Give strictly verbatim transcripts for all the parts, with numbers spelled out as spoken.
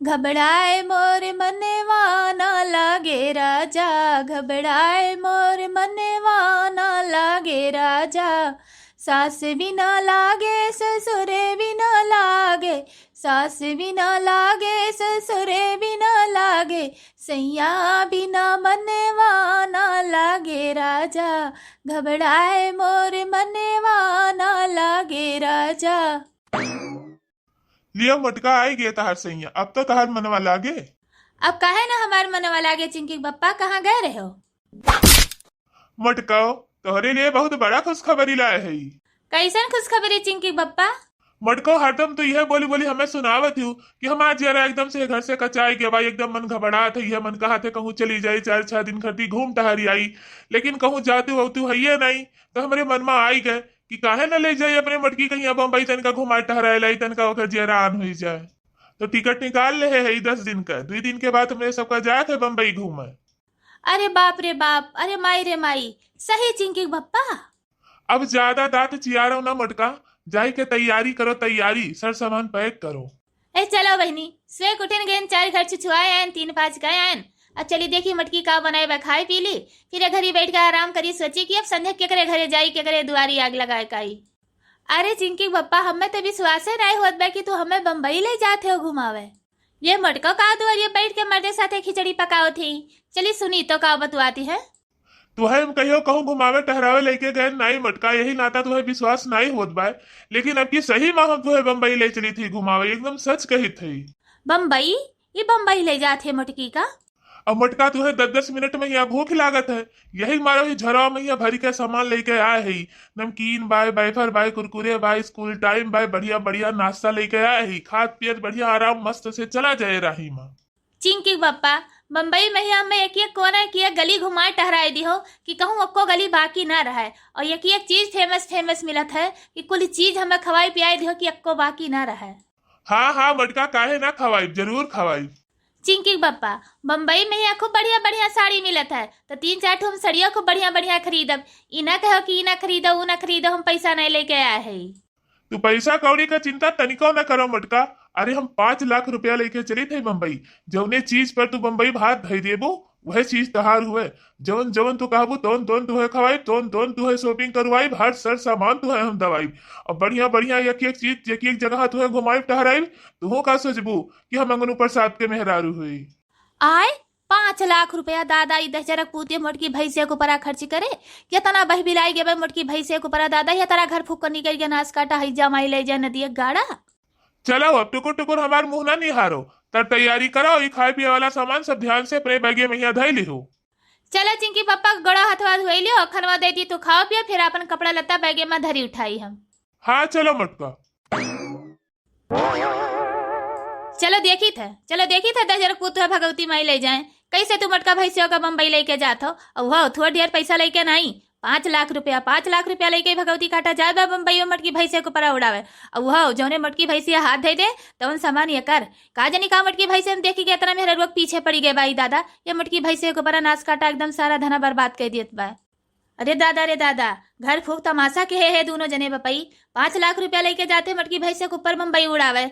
घबड़ाए मोर मनवा ना लागे राजा, घबड़ाए मोर मनवा ना लागे राजा। सास बिना लागे ससुर बिना लागे, सास बिना लागे ससुर बिना लागे, सैया बिना मनवा ना लागे राजा, घबड़ाए मोर मनवा ना लागे राजा। लियो मोटका, आई गए तहार सैया, अब तो तहार मनवा लागे। अब काहे ना हमार मनवा लागे चिंकी के बप्पा, कहाँ गए रहे हो? मोटको, तोहरे लिए बहुत बड़ा खुशखबरी लाए है। कैसन खुशखबरी चिंकी के बप्पा? मोटको, हरदम तो यह बोली बोली हमें सुनावत हूँ कि हमार जियरा एकदम से घर से कचाई के भाई, एकदम मन घबरात है, यह मन कहत है कहूँ चली जाई, चार छह दिन खटी घूम टहरी आई, लेकिन कहूँ जातू अवतू हइये नहीं। तो हमरे मन में आई गए कि काहे न ले जाई अपने मोटकी कहीं बम्बई, तनका घुमाए टहराए लाई, तनका ओकर जियरा आन हुई जाए। तो टिकट निकाल ले है दस दिन का, दो दिन के बाद हमरे सबका जाए थे बम्बई घूमे। अरे बाप रे बाप, अरे माई रे माई, सही चिंकी के बप्पा। अब ज्यादा दांत चियारो ना मोटका, जाई के तैयारी करो, तैयारी, सर सामान पैक करो। ए चलो बहिनी, सुबह उठिन गइन, चार घर छुछुआए आयन, तीन पाँच गए आयन। अब चली देखी मोटकी का बनाए बा, खाए पी ली, फिर ए घरी बैठ के आराम करी, सोची कि अब संध्या केकरे घरे जाई, केकरे दुआरी आग लगाए काई। अरे चिंकी के बप्पा, हमें तो विश्वासे नहीं होत बा कि तू हमें बम्बई ले जात हो घुमावे। ये मोटको का दुआरिये बैठ के मर्दे साथे खिचड़ी पकावत ही। चली सुनी तो का बतुआती है। तुहे हम कहियो कहूँ घुमावे टहरावे लेके गए नाई मोटका, यही नाता तुहे विश्वास नाई होत बाय, लेकिन अब की सही में हम तुहे बम्बई ले चली थी घुमावे, एकदम सच कही थी। बम्बई? ये बम्बई ले जात है मोटकी का? अब मोटका तुहे दस दस मिनट में यहाँ भूख लागत है, यही मारे ही झरवा में यहाँ भरी के सामान लेके आए है, नमकीन bye, wafer bye, Kurkure bye, school time bye, बढ़िया बढ़िया नाश्ता लेके आए है, खात पियत बढ़िया आराम मस्त से चला जाए राही में। चिंकी के बप्पा, बम्बई में ही हमें एक एक कोना की एक गली घुमाए टहराए दी हो कि कहूँ अक्को गली बाकी ना रहे, और एक एक चीज फेमस फेमस मिलत है कि कुल चीज हमें खवाई पियाए दी हो कि अक्को बाकी ना रहे। हाँ हाँ मोटका, काहे ना खवाई, जरूर खवाई। चिंकी के बप्पा, बम्बई में ही खूब बढ़िया बढ़िया साड़ी मिलत है, तो तीन चार ठो हम सड़िया खूब बढ़िया बढ़िया खरीदब। ई ना कहो कि ई ना खरीदो, ऊ ना खरीदो, हम पैसा नहीं लेके आए है। तू पैसा कौड़ी का चिंता तनिको न करो मोटका। अरे हम पाँच लाख रुपया लेके चली थे बम्बई। जौने चीज पर तू बम्बई भात धई देबो, वह चीज तहार हुए। जौन जौन तू कहबो, तौन तौन तुहे खवाई, तौन तौन तुहे shopping करवाई, हर सर सामान तुहे हम दवाई। और बढ़िया बढ़िया एक एक चीज, एक एक जगह तुहे घुमाई टहराई। तुहो का सोचबू कि हम अंगनू प्रसाद के मेहरारू हुई? आय, पाँच लाख रुपया दादा, ई दहिजरक पूत ये मोटकी भैंसे के ऊपरा खर्च करे? केतना बहबिलाई गेबे मोटकी भैंसे के ऊपरा दादा, ये तारा घर फूक कर निकल गया, नास काटा है, जमाई ले जा नदिया गाड़ा। चलो अब टुकुर टुकुर हमार मुँह ना निहारो, तब तैयारी करो, ई खाए पिए वाला सामान सब ध्यान से अपने बैगे में यहाँ धई लिहो। चलो चिंकी पप्पा के गोड़ा हथवा धोई लियो, खनवा दे दी, तू खाओ पियो, फिर अपन कपड़ा लत्ता बैगे में धरी उठाई हम। हाँ चलो मोटका। चलो देखी थे, चलो देखी थे, दहिजरक पूत है भगवती माई ले जाए, कैसे तू मोटका भैंसियों का बम्बई लेके जात हो, और वह थोड़ा ढेर पैसा लेके नहीं, पाँच लाख रुपया, पाँच लाख रुपया लेके भगवती काटा जाए बा बम्बई में मोटकी भैंसिया के ऊपरा उड़ावे, और वह जौने मोटकी भैंसिया हाथ धई दे, तौन सामान ये कर। का जानी का मोटकी भैंसिया में देखी के इतना मेहररुआ के पीछे पड़ी गए बाई दादा, ये मोटकी भैंसिया के ऊपरा नास काटा एकदम सारा धना बर्बाद कर दियत बा। अरे दादा रे दादा, घर फूक तमाशा के है, है दोनों जने बपई। पाँच लाख रुपया लेके जाते मोटकी भैंसे के ऊपर बम्बई उड़ावे।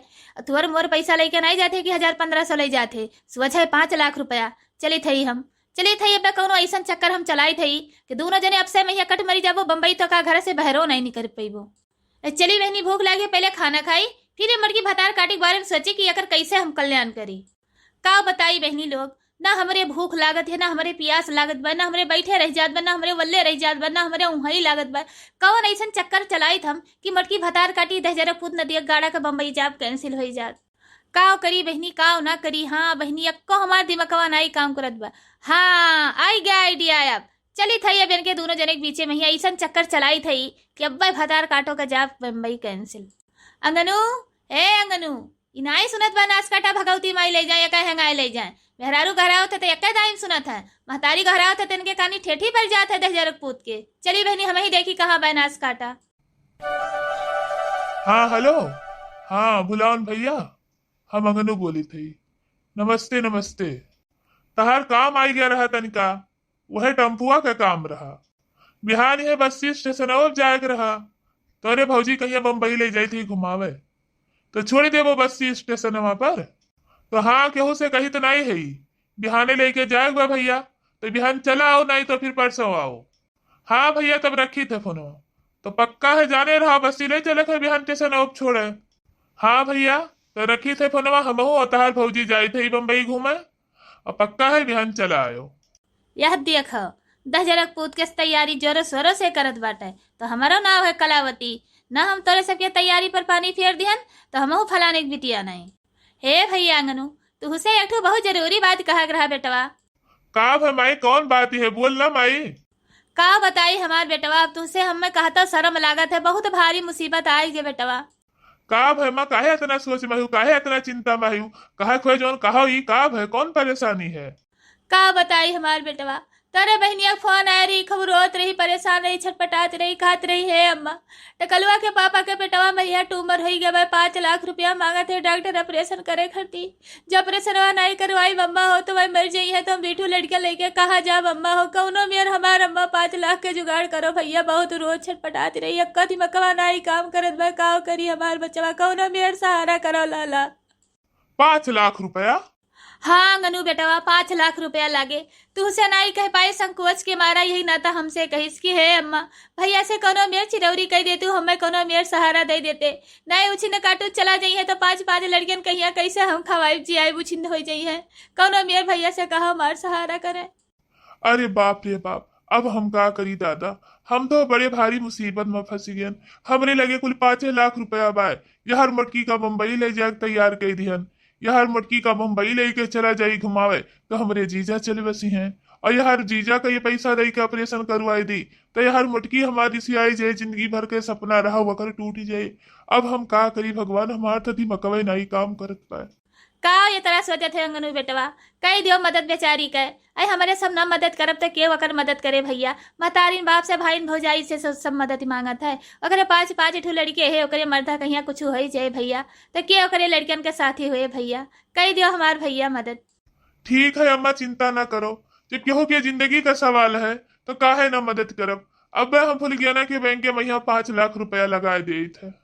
तुअर मोर पैसा लेके नहीं जाते कि हजार पन्द्रह सौ ले जाते, सोच है पाँच लाख रुपया। चली थई हम, चली थई, अब कौनो ऐसन चक्कर हम चलाई थई कि दोनों जने अब से में कट मरी जाबो, बम्बई तो का घर से बहरो नहीं निकल पैबो। ए, चली बहनी, भूख लागे, पहले खाना खाई, फिर ये मोटकी भतार काटी के बारे में सोची कि एकर कैसे हम कल्याण करी। का बताई बहनी लोग, ना हमरे भूख लागत है, ना हमरे पियास लागत बा, ना हमरे बैठे रह जात बा, ना हमरे वल्ले रह जात बा, ना हमरे उहाई लागत बा। कौन ऐसन चक्कर चलाइत हम कि मोटकी भतार काटी दहिजरक पूत नदिया गाड़ा के बम्बई जाब cancel होई जात। काव करी बहनी, काव ना करी। हाँ बहनी, अक्को हमार दिमकवा नाई काम करत बा। हाँ, आई गया idea अब। चली थई अब इनके दोनों जने के बीचे में ही ऐसन चक्कर चलाई थई कि अब्बे भतार काटो के जाब बम्बई cancel। अंगनू, ए अंगनू, ई नाई सुनत बा नास काटा भगवती माई ले जाए, एका हेंगाए ले जाए। मेहरारू घरावत है तो एका दाइन सुनत है, महतारी घरावत है तो इनके कानी ठेठी पड़ जात है दहिजरक पूत के। चली बहनी, हम ही देखी कहाँ बा नास काटा। हाँ हेलो, हाँ भुलावन भैया, हम अंगनू बोली थी। नमस्ते नमस्ते। तहार काम आई गया रहा तनिका, वह टम्पुआ का काम रहा। बिहान है बस्ती स्टेशनवा जाए के रहा, तोरे भौजी कहिया बम्बई ले जाई थी घुमावे, तो छोड़ देबो बस्ती स्टेशनवा पर। तो हाँ, केहू से कही तो नाई है, बिहाने लेके जाए बा भैया, तो बिहान चला आओ, नाई तो फिर परसों आओ। हाँ भैया, तब रखी थे फोनवा। तो पक्का है, जाने रहा, बस ले चलक है बिहान टेसन अब छोड़े। हाँ भैया, तो रखी थे फोनवा, हमहू और तहार भौजी जाई थे बम्बई घूमे, और पक्का है बिहान चला आयो। यह देख, दहजरक पूत के तैयारी जोरों शोरों से करत बाटे, तो हमारो नाव है कलावती। ना हम तोरे सबके तैयारी पर पानी फेर दिहन, तो हमहू फलाने के बिटिया नहीं। हे भैया अंगनू, तुहसे एक ठो बहुत जरूरी बात कहक रहा बेटवा। का भे माई, कौन बात है, बोल ना माई। का बताई हमार बेटवा, अब तुहसे हमें कहता शर्म लागत है, बहुत भारी मुसीबत आई गे बेटवा। का भे माँ, काहे इतना सोच में हूँ, काहे इतना चिंता में हूँ? कहा खोए जौन कहो ई का भे, कौन परेशानी है? का बताई हमार बेटवा, तोरे बहनिया के फोन आए रही, खूब रोत रही, परेशान रही, छटपटात रही, कहत रही, "हे अम्मा, टकलुआ के पापा के पेटवा में यह ट्यूमर होई गए बा, पाँच लाख रुपया मांगत है डॉक्टर ऑपरेशन करे खातिर। जब ऑपरेशनवा नाई करवाई अम्मा हो, तो वही मर जाई है, तो हम दू ठो लड़कियां लेके कहाँ जाब अम्मा हो? कौनो मेर हमार अम्मा पाँच लाख के जुगाड़ करो भैया।" बहुत रोत छटपटात रही, एक्का दिमकवा नाई काम करत बा, का करी हमार बचवा, कौनो मेर सहारा करो लाला। पाँच लाख रुपया? हाँ अंगनू बेटवा, पाँच लाख रुपया लागे। तुहसे नाई कह पाई, संकोच के मारा यही नाता हमसे कहिस कि हे अम्मा, भैया से कौनो मेर चिरौरी कह देतू, हमें कौनो मेर सहारा दे देते। नाई उछिन काटू चला जाई है तो पाँच पाँच लड़कियन कहिया कैसे हम खवाई जियाई उछिन हो जाई है। कौनो मेर भैया से कहा हमार सहारा करे। अरे बाप रे बाप, अब हम का करी दादा, हम तो बड़े भारी मुसीबत में फंसी गयन। हमरे लगे कुल पाँचे लाख रुपया बाय, यहर मोटकी का बम्बई ले जाके तैयार कई दिहन। यहर मोटकी का बम्बई लेके चला जाई घुमावे, तो हमरे जीजा चल बसी हैं। और यहर जीजा का ये पैसा दे के ऑपरेशन करवाई दी, तो यहर मोटकी हमार रिसियाई जाए, जिंदगी भर के सपना रहा वकर टूट जाए। अब हम का करी भगवान, हमार तो दिमकवे नाई काम करत पाए। का ये तरह सोचत है अंगनू बेटवा, कई दियो मदद बेचारी के। अरे हमरे सब ना मदद करब तो के ओकर मदद करे भैया? महतारिन बाप से, भाईन भौजाई से सब, सब मदद मांगत है। ओकरे पाँच पाँच ठो लड़के है, ओकरे मर्दा कहिया कुछ होई जाए भैया, तो के ओकरे लड़कन के साथी होए भैया? कई दियो हमार भैया मदद। ठीक है अम्मा, चिंता ना करो, जब केहू के जिंदगी का सवाल है तो काहे ना मदद करब। अब हम फुलगियाना के बैंक के महिया पाँच लाख रुपया लगा देत है।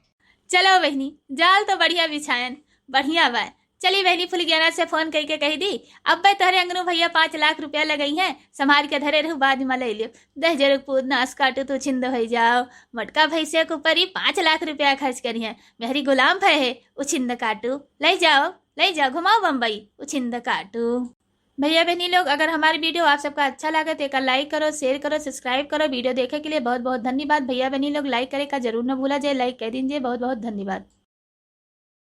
चलो बहनी, जाल तो बढ़िया बिछायन, बढ़िया बा। चली बहनी, फुलगियाना से फोन कइके कहि दी, अब्बे तोहरे अंगनू भैया पाँच लाख रुपया लगइहैं, संभार के धरे रहू, बाद में लइ लेब। दहजरक पूत नास काटू तू छिंद होइ जाओ, मोटका भैंसे के ऊपर ही पाँच लाख रुपया खर्च करिहैं। मेहरी गुलाम भय है, उछिंद काटू, लइ जाओ, लइ जाओ, घुमाओ बम्बई, उछिंद काटू। भैया बहनी लोग, अगर हमार video आप सबका अच्छा लागे तो एका like करो, share करो, subscribe करो। Video देखे के लिए बहुत बहुत धन्यवाद। भैया बहनी लोग, like करे का जरूर न भूला जाए, like कर दीजिए। बहुत बहुत धन्यवाद।